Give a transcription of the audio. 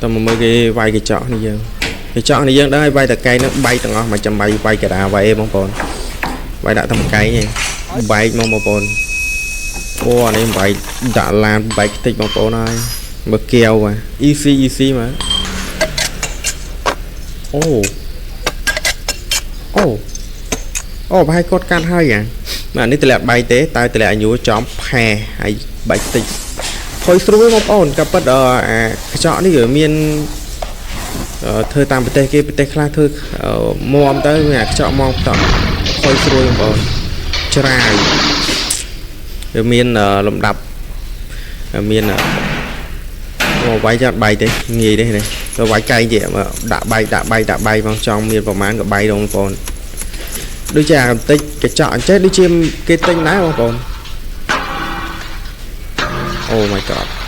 តើមកមើលគេវាយកញ្ចក់នេះយើងកញ្ចក់នេះយើងដឹងហើយវាយតកែងនឹងបែកទាំងអស់មិនចាំវាយវាយកដាវាយឯងបងប្អូនវាយដាក់តែមួយកែងឯងបែកមកបងប្អូនអូអានេះបែកដាក់ឡានបែកខ្ទេចបងប្អូនហើយមើលកែវបាទ easy easy មកអូអូអូប្រហែលគាត់កាត់ហើយហ៎បាទនេះតម្លាក់បែកទេតែតម្លាក់ញួរចំផែហើយបែកខ្ទេចខុយស្រួលបងប្អូនក៏ពិតអាកញ្ចក់នេះវាមានធ្វើតាមប្រទេសគេប្រទេសខ្លះធ្វើមមទៅវាអាកញ្ចក់មកតខុយស្រួលបងប្អូនច្រាយវាមានលំដាប់មានមកវាយចាត់បែកទេងាយទេនេះទៅវាយកែងទៀតមកដាក់បែកដាក់បែកដាក់បែកបងចង់មានប្រមាណក៏បែកបងប្អូនដូចជាអាបន្តិចកញ្ចក់អញ្ចេះដូចជាគេទិញដែរបងប្អូន។ Oh my god.